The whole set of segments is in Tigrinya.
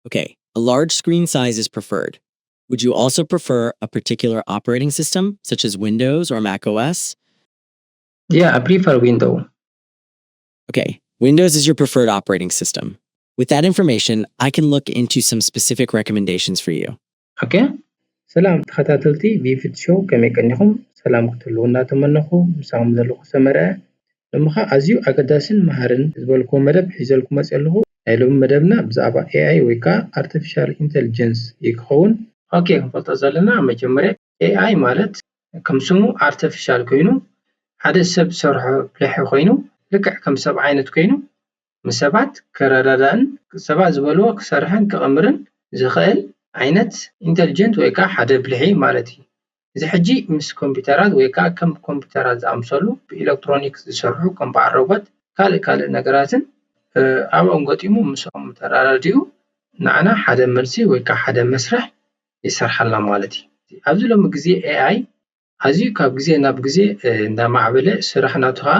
Okay, a large screen size is preferred. Would you also prefer a particular operating system, such as Windows or Mac O S? Yeah, I prefer Window. Okay, Windows is your preferred operating system. With that information, I can look into some specific recommendations for you. Okay. ሰላም ተኸታተልቲ ቪፊት ሾው፣ ከመይ ቀኒኹም? ሰላም ክትህልዉ እናተመነኹ፣ ምሳኹም ዘለኹ ሰመረ። ሎሚ ኸኣ ኣዝዩ ኣገዳስን መሃርን ዝበልኩዎ መደብ ሒዘልኩም መፅእ ኣለኹ። ናይ ሎሚ መደብና ብዛዕባ ኤኣይ ወይ ከዓ ኣርቲፊሻል ኢንቴሊጀንስ እዩ ክኸውን። ኦኬ፣ ክንፈልጦ ዘለና መጀመርያ ኤኣይ ማለት ከም ስሙ ኣርቲፊሻል ኮይኑ ሓደ ሰብ ዝሰርሖ ብልሒ ኮይኑ ልክዕ ከም ሰብ ዓይነት ኮይኑ ንሰባት ክረዳዳእን ሰባት ዝበልዎ ክሰርሕን ክቕምርን ዝኽእል ዓይነት ኢንቴሊጀንት ወይ ከዓ ሓደ ብልሒ ማለት እዩ። እዚ ሕጂ ምስ ኮምፒውተራት ወይ ከዓ ከም ኮምፒውተራት ዝኣምሰሉ ብኤሌክትሮኒክስ ዝሰርሑ ከም በዓል ሮቦት ካልእ ካልእ ነገራትን ኣብኦም ገጢሙ ምስኦም ተራዳዲኡ ንዓና ሓደ መልሲ ወይ ከዓ ሓደ መስርሕ ይሰርሓልና ማለት እዩ። ኣብዚ ሎሚ ግዜ ኤኣይ ኣዝዩ ካብ ግዜ ናብ ግዜ እንዳማዕበለ ስራሕ ናቱ ከዓ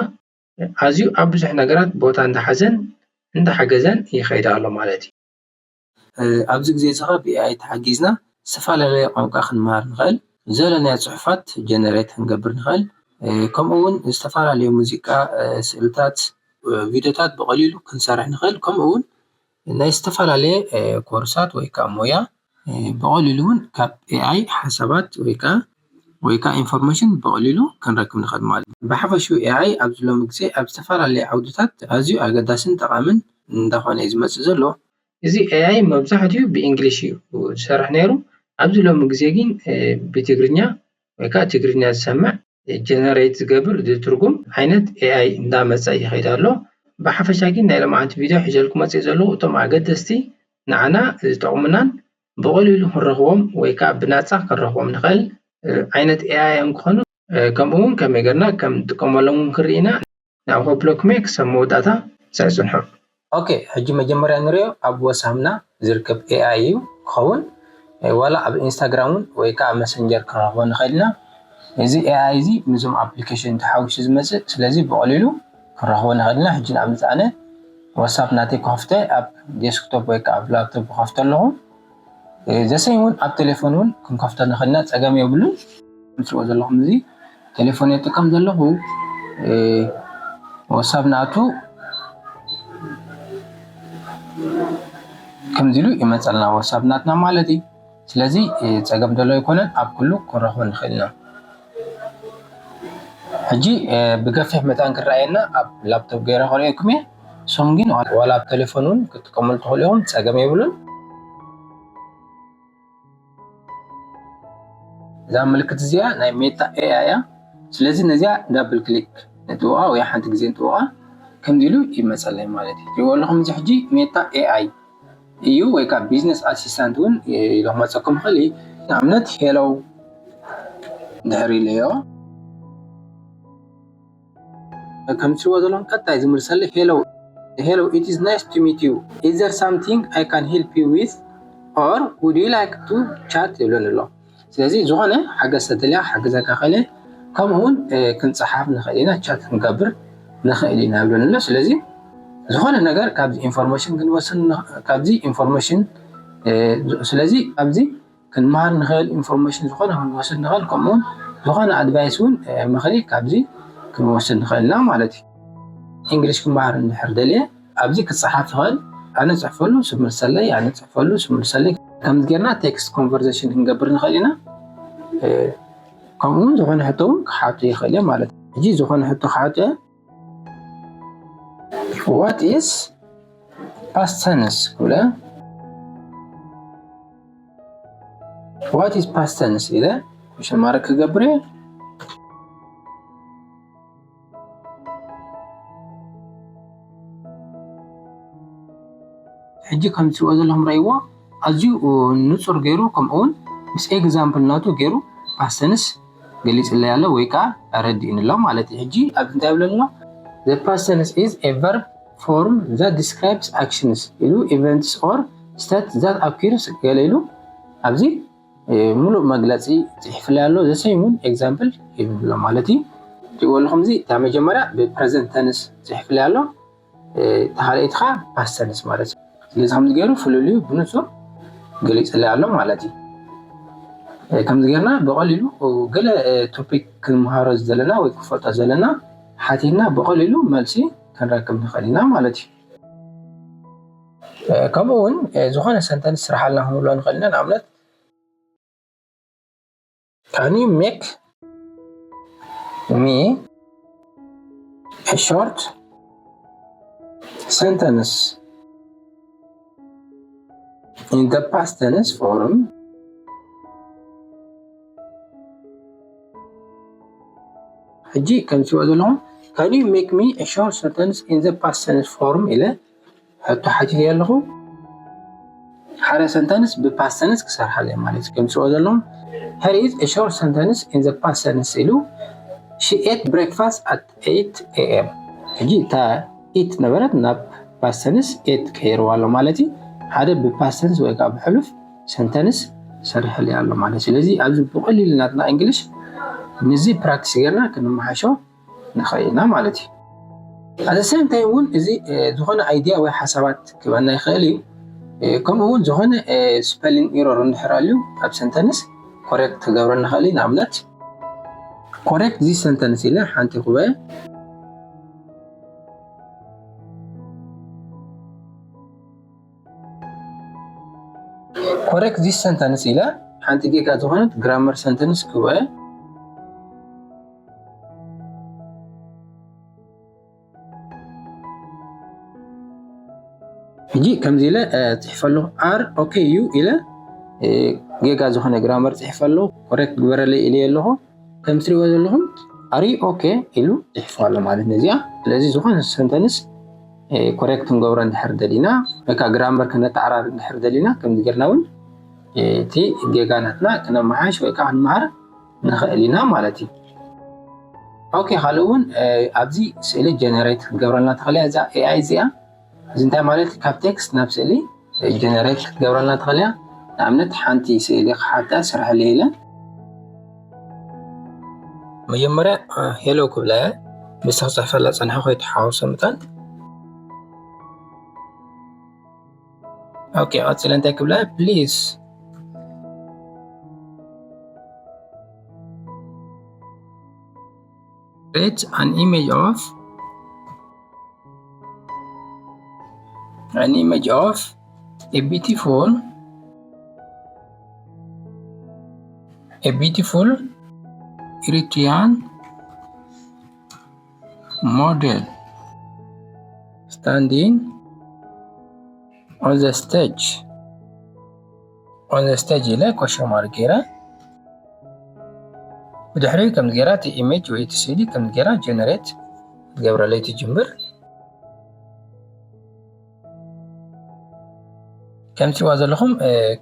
ኣዝዩ ኣብ ብዙሕ ነገራት ቦታ እንዳሓዘን እንዳሓገዘን ይኸይድ ኣሎ ማለት እዩ። ኣብዚ ግዜ እዚ ከዓ ብኤኣይ ተሓጊዝና ዝተፈላለየ ቋንቋ ክንመሃር ንኽእል፣ ዘለናዮ ፅሑፋት ጀነሬት ክንገብር ንኽእል፣ ከምኡ እውን ዝተፈላለዩ ሙዚቃ፣ ስእልታት፣ ቪዲዮታት ብቐሊሉ ክንሰርሕ ንኽእል፣ ከምኡ እውን ናይ ዝተፈላለየ ኮርሳት ወይ ከዓ ሞያ ብቐሊሉ እውን ካብ ኤኣይ ሓሳባት ወይ ከዓ ወይ ከዓ ኢንፎርሜሽን ብቐሊሉ ክንረክብ ንኽእል ማለት እዩ። ብሓፈሽኡ ኤኣይ ኣብዚ ሎሚ ግዜ ኣብ ዝተፈላለየ ዓውድታት ኣዝዩ ኣገዳስን ጠቓምን እንዳኾነ እዩ ዝመፅእ ዘሎ። እዚ ኤኣይ መብዛሕትኡ ብእንግሊሽ እዩ ዝሰርሕ ነይሩ። ኣብዚ ሎሚ ግዜ ግን ብትግርኛ ወይ ከዓ ትግርኛ ዝሰምዕ ጀነሬት ዝገብር ዝትርጉም ዓይነት ኤኣይ እንዳመፀ ይኸይድ ኣሎ። ብሓፈሻ ግን ናይ ሎማዓንቲ ቪድዮ ሒዘልኩም መፅእ ዘለኹ እቶም ኣገደስቲ ንዓና ዝጠቕሙናን ብቐሊሉ ክንረኽቦም ወይ ከዓ ብናፃ ክንረኽቦም ንኽእል ዓይነት ኤኣይ እዮም ክኾኑ። ከምኡ እውን ከመይ ገርና ከም ንጥቀመሎም እውን ክንርኢ ኢና። ናብ ሆፕሎክሜ ክሳብ መወዳእታ ሳይ ፅንሑ። ኦኬ፣ ሕጂ መጀመርያ ንሪኦ ኣብ ወሳምና ዝርከብ ኤኣይ እዩ ክኸውን። ዋላ ኣብ ኢንስታግራም እውን ወይ ከዓ መሰንጀር ክንረኽቦ ንኽእል ኢና። እዚ ኤኣይ እዚ ምስዞም ኣፕሊኬሽን ተሓዊሱ ዝመፅእ፣ ስለዚ ብቐሊሉ ክንረኽቦ ንኽእል ኢና። ሕጂ ንኣብነት ኣነ ዋትሳፕ ናተይ ክኸፍተ ኣብ ዴስክቶፕ ወይ ከዓ ኣብ ላፕቶፕ ክኸፍቶ ኣለኹ። ዘሰይ እውን ኣብ ቴሌፎን እውን ክንከፍቶ ንኽእል ኢና፣ ፀገም የብሉን። ምስልዎ ዘለኹም እዚ ቴሌፎን የጥቀም ዘለኹ ዋትሳፕ ናቱ ከምዚ ኢሉ ይመፀልና ዋትሳፕ ናትና ማለት እዩ። ስለዚ ፀገም ደሎ ኣይኮነን፣ ኣብ ኩሉ ክንረኽቦ ንኽእል ኢና። ሕጂ ብገፊሕ መጠን ክረኣየና ኣብ ላፕቶፕ ገይረ ከርእየኩም እየ። እሶም ግን ዋላ ኣብ ቴሌፎን እውን ክትጥቀመሉ ትኽእሉ ኢኹም፣ ፀገም የብሉን። እዛ ምልክት እዚኣ ናይ ሜታ ኤኣይ እያ። ስለዚ ነዚኣ ዳብል ክሊክ ንጥውቓ ወይ ሓንቲ ግዜ ንጥውቓ፣ ከምዚ ኢሉ ይመፀለይ ማለት እዩ። ትሪእዎ ኣለኹም እዚ ሕጂ ሜታ ኤኣይ እዩ ወይ ከዓ ቢዝነስ ኣሲስታንት እውን ኢሉ ክመፀኩም ይኽእል እዩ። ንኣብነት ሄሎ ድሕር ኢለዮ ከም ትሪእዎ ዘለኹም ቀጣይ ዝምልሰለይ ሄሎ ሄሎ it is nice to meet you, is there something I can help you with or would you like to chat ይብለኒ ኣሎ። ስለዚ ዝኾነ ሓገዝ ተደልያ ሓገዘካ ክእል እየ፣ ከምኡ እውን ክንፀሓፍ ንኽእል ኢና፣ ቻት ክንገብር ንኽእል ኢና ይብለኒ ኣሎ። ስለዚ ዝኾነ ነገር ካብዚ ኢንፎርሜሽን ክንወስድ ንኽ- ካብዚ ኢንፎርሜሽን ስለዚ ኣብዚ ክንመሃር ንኽእል ኢንፎርሜሽን ዝኾነ ክንወስድ ንኽእል፣ ከምኡ እውን ዝኾነ ኣድቫይስ እውን ምኽሪ ካብዚ ክንወስድ ንኽእል ኢና ማለት እዩ። እንግሊሽ ክመሃር እንድሕር ደልየ ኣብዚ ክፀሓፍ ይኽእል፣ ኣነ ፅሕፈሉ ስምልሰለይ፣ ኣነ ፅሕፈሉ ስምልሰለይ። ከምዚ ጌርና ቴክስት ኮንቨርሴሽን ክንገብር ንኽእል ኢና። ከምኡ እውን ዝኾነ ሕቶ እውን ክሓቶ ይኽእል እየ ማለት እዩ። ሕጂ ዝኾነ ሕቶ ክሓቶ እየ። What is past tense ክብለ። What is past tense ኢለ ኩሽን ማርክ ክገብር እየ። ሕጂ ከም ትሪእዎ ዘለኹም ረእይዎ ኣዝዩ ንፁር ገይሩ ከምኡ እውን ምስ ኤግዛምፕል ናቱ ገይሩ ፓስት ተንስ ገሊፅለይ ኣሎ ወይ ከዓ ኣረዲእኒ ኣሎ ማለት እዩ። ሕጂ ኣብዚ እንታይ ይብለኒ ኣሎ? The past tense is a verb form that describes actions ኢሉ events or state that occurs ገለ ኢሉ ኣብዚ ሙሉእ መግለፂ ፅሒፍለይ ኣሎ። The same እውን ኤግዛምፕል ሂብኒ ኣሎ ማለት እዩ። ትሪእዎ ኣለኹም እዚ እታ መጀመርያ ብ present tense ፅሒፍለይ ኣሎ፣ እታ ካልኣይቲ ከዓ past tense ማለት እዩ። ስለዚ ከምዚ ገይሩ ፍልልዩ ብንፁር ገሊፅለይ ኣሎ ማለት እዩ። ከምዚ ጌርና ብቐሊሉ ገለ ቶፒክ ክንመሃሮ ዘለና ወይ ክፈልጦ ዘለና ሓቲትና ብቐሊሉ መልሲ ክንረክብ ንኽእል ኢና ማለት እዩ። ከምኡ እውን ዝኾነ ሰንተንስ ስርሓልና ክንብሎ ንኽእል ኢና። ንኣብነት can you make me a short sentence in the past tense form? ሕጂ ከም ትሪእዎ ዘለኹም can you make me a short sentence in the past tense form ኢለ ሕቶ ሓቲተ ኣለኹ። ሓደ ሰንተንስ ብ past tense ክሰርሓለይ ማለት እዩ። ከም ትሪእዎ ዘለኹም here is a short sentence in the past tense ኢሉ she ate breakfast at eight a.m. ሕጂ እታ eat ነበረት ናብ past tense ate ቀይርዋ ኣሎ ማለት እዩ። ሓደ ብ past tense ወይ ከዓ ብሕሉፍ ሰንተንስ ሰሪሕለይ ኣሎ ማለት እዩ። ስለዚ ኣብዚ ብቐሊሉ ናትና እንግሊሽ ንዚ ፕራክቲስ ጌርና ክንመሓሾ ንኽእል ኢና ማለት እዩ። At the same time እውን እዚ ዝኾነ ኣይድያ ወይ ሓሳባት ክበና ይኽእል እዩ። ከምኡ እውን ዝኾነ spelling error እንድሕር ኣልዩ ኣብ ሰንተንስ ኮሬክት ክገብረ ንኽእል እዩ። ንኣብነት correct this sentence ኢለ ሓንቲ ክበ correct this sentence ኢለ ሓንቲ ጌጋ ዝኾነት ግራመር ሰንተንስ ክበ ሕጂ ከምዚ ኢለ ፅሒፈ ኣለኹ። Are okay you ኢለ ጌጋ ዝኾነ ግራመር ፅሒፈ ኣለኹ። ኮሬክት ግበረለይ ኢለ ኣለኹ። ከም ትሪእዎ ዘለኹም are you okay ኢሉ ፅሒፉ ኣሎ ማለት ነዚኣ። ስለዚ ዝኾነ ሰንተንስ ኮሬክት ክንገብሮ እንድሕር ደሊና ወይ ከዓ ግራመር ክነተዓራር እንድሕር ደሊና ከምዚ ጌርና እውን እቲ ጌጋ ናትና ክነመሓሽ ወይ ከዓ ክንመሃር ንኽእል ኢና ማለት እዩ። ኦኬ ካልእ እውን ኣብዚ ስእሊ ጀነሬት ክትገብረልና ትኽእል እያ እዛ ኤኣይ እዚኣ። እዚ እንታይ ማለት ካብ ቴክስት ናብ ስእሊ ጀነሬት ክትገብረልና ትኽእል እያ። ንኣብነት ሓንቲ ስእሊ ክሓታ ስርሐለይ ኢለ መጀመርያ ሄሎ ክብላ እየ። ምስቲ ክፅሕፈላ ፀንሐ ከይተሓዋወሰ መጠን ኦኬ ቀፂለ እንታይ ክብላ please create an image of an image of a beautiful a beautiful Eritrean model standing on the stage on the stage ኢለ ኮሽን ማርክ ገይረ ብድሕሪኡ ከም ገይራ እቲ ኢሜጅ ወይ እቲ ስእሊ ከም ገይራ ጀነሬት ትገብረለይ ትጅምር። ከም ትሪእዋ ዘለኹም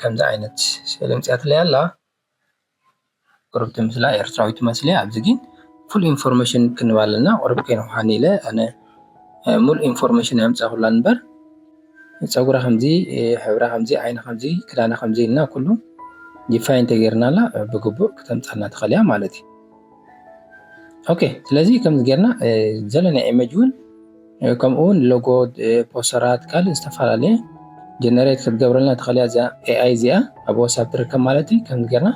ከምዚ ዓይነት ስእሊ ምፅያትለይ ኣላ። ቁርብቲ ምስላ ኤርትራዊ ትመስሊ ኣብዚ ግን ፉል ኢንፎርሜሽን ክንባ ኣለና። ቁርብ ከይንውሓን ኢለ ኣነ ሙሉእ ኢንፎርሜሽን ኣምፀእኩላ እምበር ፀጉራ ከምዚ ሕብራ ከምዚ ዓይና ከምዚ ክዳና ከምዚ ኢልና ኩሉ ዲፋይን ተገይርናላ ብግቡእ ክተምፃልና ትኽእል እያ ማለት እዩ። ኦኬ ስለዚ ከምዚ ጌርና ዘለና ኢሜጅ እውን ከምኡ እውን ሎጎ ፖስተራት ካልእ ዝተፈላለየ ጀነሬት ክትገብረልና ትኽእል እያ እዚኣ ኤኣይ እዚኣ ኣብ ዋትሳፕ ትርከብ ማለት እዩ። ከምዚ ጌርና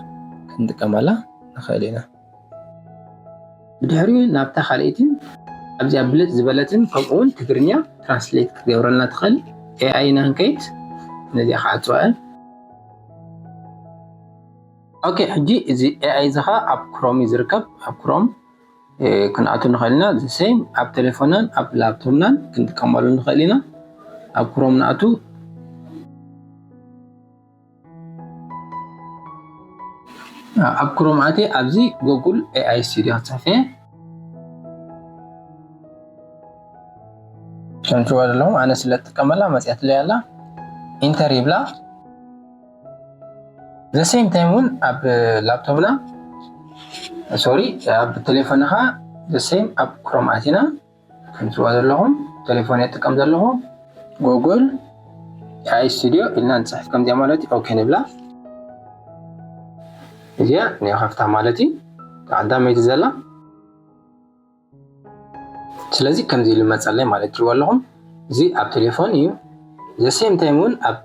ክንጥቀመላ ንኽእል ኢና። ብድሕሪኡ ናብታ ካልኣይቲ ኣብዚኣ ብልጥ ዝበለትን ከምኡ እውን ትግርኛ ትራንስሌት ክትገብረልና ትኽእል ኤኣይ ኢና ክንከይድ ነዚኣ ክዓፅዋ እየ። ኦኬ ሕጂ እዚ ኤኣይ እዚ ኸዓ ኣብ ክሮም እዩ ዝርከብ። ኣብ ክሮም ክንኣቱ ንኽእል ኢና። ዘሴም ኣብ ቴሌፎናን ኣብ ላፕቶፕናን ክንጥቀመሉ ንኽእል ኢና። ኣብ ክሮም ንኣቱ ኣብ ክሮም ኣትየ ኣብዚ ጎጉል ኤኣይ ስቱድዮ ክፅሕፍ እየ። ከም ትሪእዋ ዘለኹም ኣነ ስለ እጥቀመላ መፅያትለይ ኣላ ኢንተር ይብላ። ዘሴም ታይም እውን ኣብ ላፕቶፕና ሶሪ ኣብ ቴሌፎንኻ ዘሴም ኣብ ክሮም ኣቲና ከም ትሪእዋ ዘለኹም ቴሌፎን እጥቀም ዘለኹ ጉግል ኤኣይ ስቱድዮ ኢልና ንፅሕፍ ከምዚኣ ማለት እዩ። ኦኬ ንብላ እዚኣ ንኸፍታ ማለት እዩ። ቀዳመይቲ ዘላ ስለዚ ከምዚ ኢሉ መፀለይ ማለት ትሪእዎ ኣለኹም። እዚ ኣብ ቴሌፎን እዩ። ዘሴም ታይም እውን ኣብ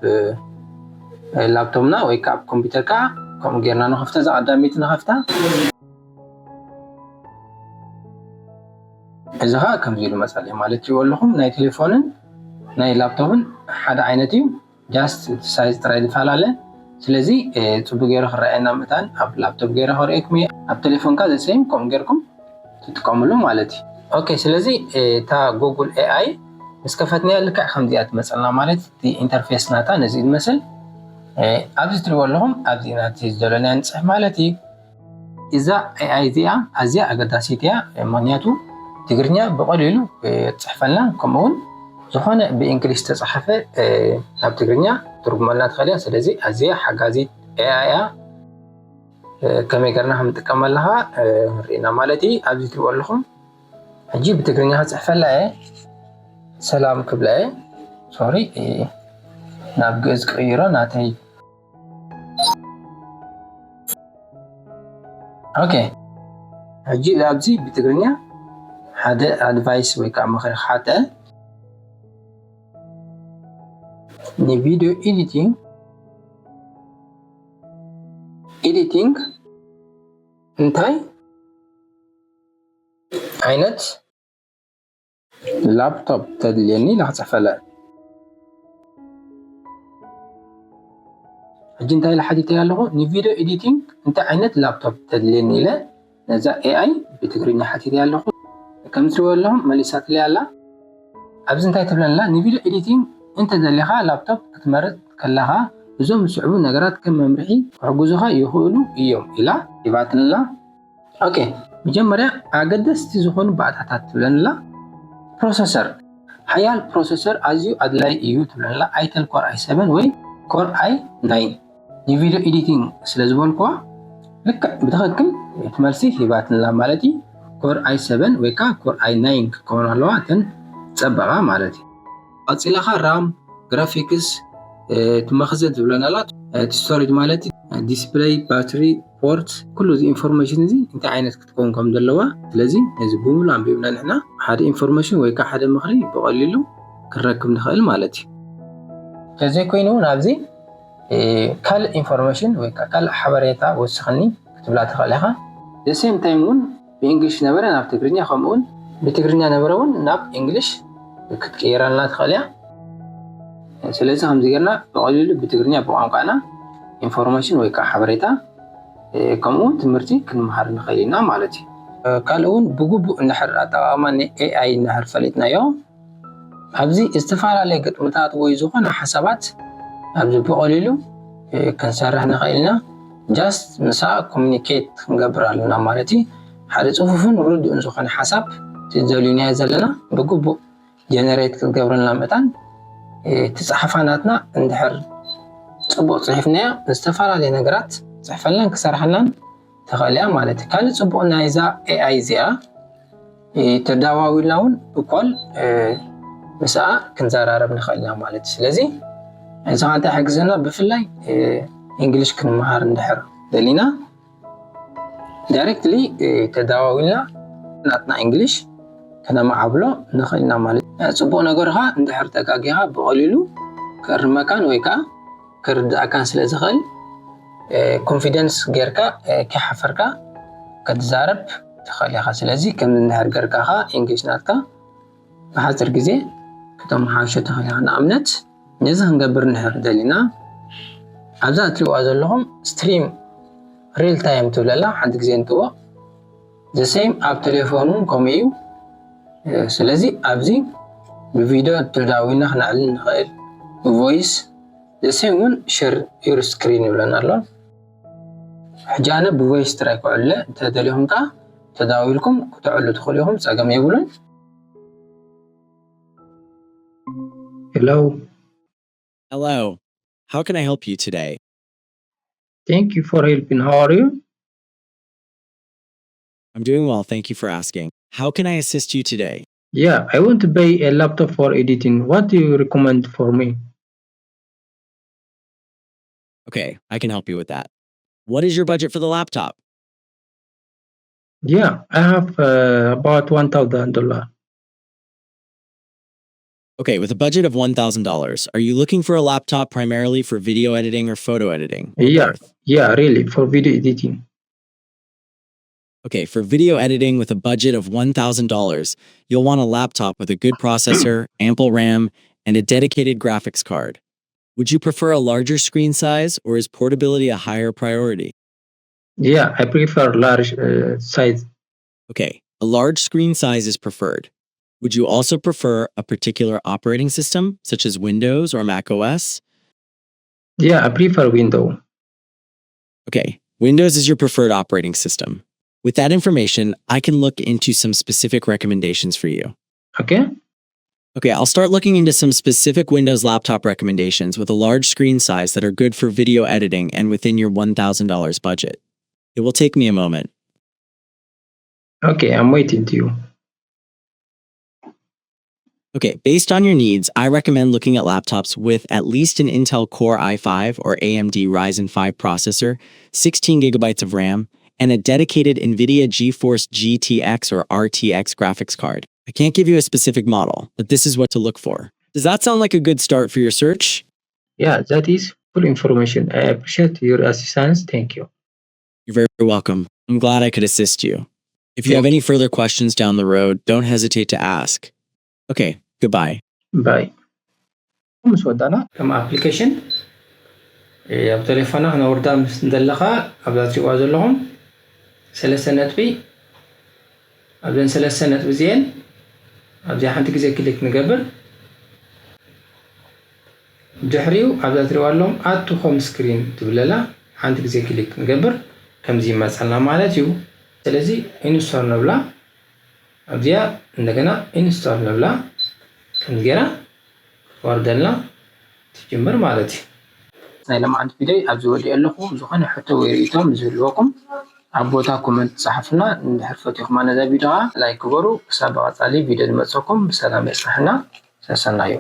ላፕቶፕና ወይ ከዓ ኮምፒውተር ከዓ ከምኡ ጌርና ንኸፍታ፣ እዛ ቀዳመይቲ ንኸፍታ። እዚ ከዓ ከምዚ ኢሉ መፃለይ ማለት እዩ ኣለኹም። ናይ ቴሌፎንን ናይ ላፕቶፕን ሓደ ዓይነት እዩ። ጃስት ሳይዝ ጥራይ ዝፈላለ። ስለዚ ጽቡቅ ገይሩ ክረኣየና ምእታን ኣብ ላፕቶፕ ገይረ ከርእየኩም እየ። ኣብ ቴሌፎንካ ዘሰይም ከምኡ ጌርኩም ትጥቀምሉ ማለት እዩ። ኦኬ፣ ስለዚ እታ ጉግል ኤኣይ ምስ ከፈትናያ ልክዕ ከምዚኣ ትመፀልና ማለት እቲ ኢንተርፌስ ናታ ነዚ ዝመስል። ኣብዚ ትሪእዎ ኣለኹም ኣብዚ ናቲ ዝደለናዮ ንፅሕፍ ማለት እዩ። እዛ ኤኣይ እዚኣ ኣዝያ ኣገዳሲት እያ፣ ምክንያቱ ትግርኛ ብቐሊሉ ትፅሕፈልና፣ ከምኡውን ዝኾነ ብእንግሊሽ ዝተፃሓፈ ናብ ትግርኛ ትርጉመልና ትኽእል እያ። ስለዚ ኣዝያ ሓጋዚት ኤኣይ እያ። ከመይ ገርና ከም ንጥቀመላ ከዓ ርኢና ማለት እዩ። ኣብዚ ትሪእዎ ኣለኹም ሕጂ ብትግርኛ ክፅሕፈላ እየ። ሰላም ክብላ እየ። ሶሪ፣ ናብ ግእዝ ክቕይሮ ናተይ። ኦኬ፣ ሕጂ ኣብዚ ብትግርኛ ሓደ ኣድቫይስ ወይ ከዓ ምኽሪ ክሓተ። ንቪድዮ ኤዲቲንግ፣ ኤዲቲንግ እንታይ ዓይነት ላፕቶፕ ተድልየኒ ኢላ ክፅሕፈላ። ሕጂ እንታይ ኢለ ሓቲተያ ኣለኹ? ንቪድዮ ኤዲቲንግ እንታይ ዓይነት ላፕቶፕ ተድልየኒ ኢለ ነዛ ኤኣይ ብትግርኛ ሓቲተያ ኣለኹ። ከም ትሪእዎ ኣለኹም መሊሳትለይ ኣላ። ኣብዚ እንታይ ትብለና ኣላ? ንቪድዮ ኤዲቲንግ እንተደሊኻ ላፕቶፕ ክትመርጽ ከለኻ እዞም ዝስዕቡ ነገራት ከም መምርሒ ክሕግዙኻ ይኽእሉ እዮም ኢላ ሂባትንላ። ኦኬ፣ መጀመርያ ኣገደስቲ ዝኾኑ ባእታታት ትብለንላ። ፕሮሰሰር፣ ሓያል ፕሮሰሰር ኣዝዩ ኣድላይ እዩ ትብለንላ። ኣይተል ኮር ኣይ ሰቨን ወይ ኮር ኣይ ናይን ንቪድዮ ኤዲቲንግ ስለ ዝበልኩዋ ልክዕ ብትኽክል እቲ መልሲ ሂባትንላ ማለት እዩ። ኮር ኣይ ሰቨን ወይ ከዓ ኮር ኣይ ናይን ክከውን ኣለዋ እተን ጸበቓ ማለት እዩ። ቀጺላኻ ራም፣ ግራፊክስ፣ እቲ መኽዘን ዝብለናላ፣ እቲ ስቶሬጅ ማለት ዲስፕለይ፣ ባትሪ፣ ፖርት፣ ኩሉ እዚ ኢንፎርሜሽን እዚ እንታይ ዓይነት ክትከውን ከም ዘለዋ። ስለዚ ነዚ ብምሉእ ኣንቢብና ንሕና ሓደ ኢንፎርሜሽን ወይ ከዓ ሓደ ምኽሪ ብቐሊሉ ክንረክብ ንኽእል ማለት እዩ። ተዘይኮይኑ እውን ኣብዚ ካልእ ኢንፎርሜሽን ወይ ከዓ ካልእ ሓበሬታ ወስኸኒ ክትብላ ትኽእል ኢኻ። ዘሴም ታይም እውን ብእንግሊሽ ነበረ ናብ ትግርኛ፣ ከምኡውን ብትግርኛ ነበረ እውን ናብ እንግሊሽ ክትቅይረልና ትኽእል እያ። ስለዚ ከምዚ ጌርና ብቐሊሉ ብትግርኛ ብቋንቋና ኢንፎርሜሽን ወይ ከዓ ሓበሬታ ከምኡ እውን ትምህርቲ ክንመሃር ንኽእል ኢና ማለት እዩ። ካልእ እውን ብግቡእ እንድሕር ኣጠቓቕማ ንኤኣይ እንድሕር ፈሊጥናዮ ኣብዚ ዝተፈላለየ ግጥምታት ወይ ዝኾነ ሓሳባት ኣብዚ ብቐሊሉ ክንሰርሕ ንኽእል ኢና። ጃስት ምሳ ኮሚኒኬት ክንገብር ኣለና ማለት እዩ። ሓደ ፅፉፍን ርዱእን ዝኾነ ሓሳብ ትደልዩናዮ ዘለና ብግቡእ ጀነሬት ክትገብረልና መጣን እቲ ፀሓፋ ናትና እንድሕር ፅቡቅ ፅሒፍናዮ ዝተፈላለየ ነገራት ፅሕፈልናን ክሰርሐልናን ተኽእል እያ ማለት እዩ። ካልእ ፅቡቅ ናይዛ ኤኣይ እዚኣ ተዳዋዊልና እውን ብኮል ምስኣ ክንዘራረብ ንኽእል ኢና ማለት እዩ። ስለዚ እዚ ከዓ እንታይ ይሕግዘና? ብፍላይ እንግሊሽ ክንመሃር እንድሕር ደሊና ዳይሬክትሊ ተዳዋዊልና ናትና እንግሊሽ ከነማዕብሎ ንኽእል ኢና ማለት እዩ። ፅቡቅ ነገር ከዓ እንድሕር ተጋጊኻ ብቐሊሉ ክእርመካን ወይ ከዓ ክርድኣካን ስለ ዝኽእል ኮንፊደንስ ጌርካ ከይሓፈርካ ክትዛረብ ትኽእል ኢኻ። ስለዚ ከምዚ እንድሕር ጌርካ ከዓ ኢንግሊሽ ናትካ ብሓፂር ግዜ ክተመሓሾ ትኽእል ኢኻ። ንኣብነት ነዚ ክንገብር እንድሕር ደሊና ኣብዛ እትሪእዋ ዘለኹም ስትሪም ሪል ታይም ትብለላ ሓንቲ ግዜ ንጥዎ ዘሴም ኣብ ቴሌፎን እውን ከምኡ እዩ። ስለዚ ኣብዚ ብቪድዮ ተዳዊና ክነዕልል ንኽእል ብቮይስ ዘሴም እውን ሸር ዩር ስክሪን ይብለና ኣሎ። ሕጂ ኣነ ብቮይስ ጥራይ ክዕለ እንተደሊኹም ከዓ ተዳዊልኩም ክተዕሉ ትኽእሉ ኢኹም፣ ፀገም የብሉን። Hello. Hello. How can I help you today? Thank you for helping. How are you? I'm doing well. Thank you for asking. How can I assist you today? Yeah, I want to buy a laptop for editing. What do you recommend for me? Okay, I can help you with that. What is your budget for the laptop? Yeah, I have uh, about one thousand dollar. Okay, with a budget of one thousand dollars, are you looking for a laptop primarily for video editing or photo editing? Or Yeah, both? Yeah, really, for video editing. Okay, for video editing with a budget of one thousand dollars, you'll want a laptop with a good processor, ample RAM, and a dedicated graphics card. Would you prefer a larger screen size, or is portability a higher priority? Yeah, I prefer large uh, size. Okay, a large screen size is preferred. Would you also prefer a particular operating system, such as Windows or Mac O S? Yeah, I prefer Windows. Okay, Windows is your preferred operating system. With that information, I can look into some specific recommendations for you. Okay. Okay, I'll start looking into some specific Windows laptop recommendations with a large screen size that are good for video editing and within your one thousand dollars budget. It will take me a moment. Okay, I'm waiting to you. Okay, based on your needs, I recommend looking at laptops with at least an Intel Core i five or A M D Ryzen five processor, sixteen gigabytes of RAM, and a dedicated NVIDIA GeForce G T X or R T X graphics card. I can't give you a specific model, but this is what to look for. Does that sound like a good start for your search? Yeah, that is full information. I appreciate your assistance. Thank you. You're very welcome. I'm glad I could assist you. If you have any further questions down the road, don't hesitate to ask. Okay, goodbye. Bye. ምስ ወዳና ከም ኣፕሊኬሽን ኣብ ቴሌፎና ክነውርዳ ምስ እንደለኻ ኣብዛ ትሪእዋ ዘለኹም ሰለስተ ነጥቢ ኣብዘን ሰለስተ ነጥቢ እዚአን ኣብዚኣ ሓንቲ ግዜ ክሊክ ንገብር። ድሕሪኡ ኣብዛ ትሪእዋ ኣለኹም ኣድ ቱ ሆም ስክሪን ትብለላ ሓንቲ ግዜ ክሊክ ንገብር ከምዚ ይመፀልና ማለት እዩ። ስለዚ ኢንስቶል ነብላ ኣብዚኣ እንደገና ኢንስቶል ነብላ ከምዚ ገይራ ወርደልና ትጅምር ማለት እዩ። ናይ ለማዓንቲ ቪድዮ ኣብዚ ወዲኦ ኣለኹ። ዝኾነ ሕቶ ወይ ርእይቶ ዝህልወኩም ኣብ ቦታ ኮመንት ጸሓፉና። እንድሕር ፈቲኹማ ነዛ ቪድዮ ላይክ ግበሩ። ክሳብ ብቐጻሊ ቪድዮ ዝመጸኩም ብሰላም የጽናሕና። ሰሰናዩ።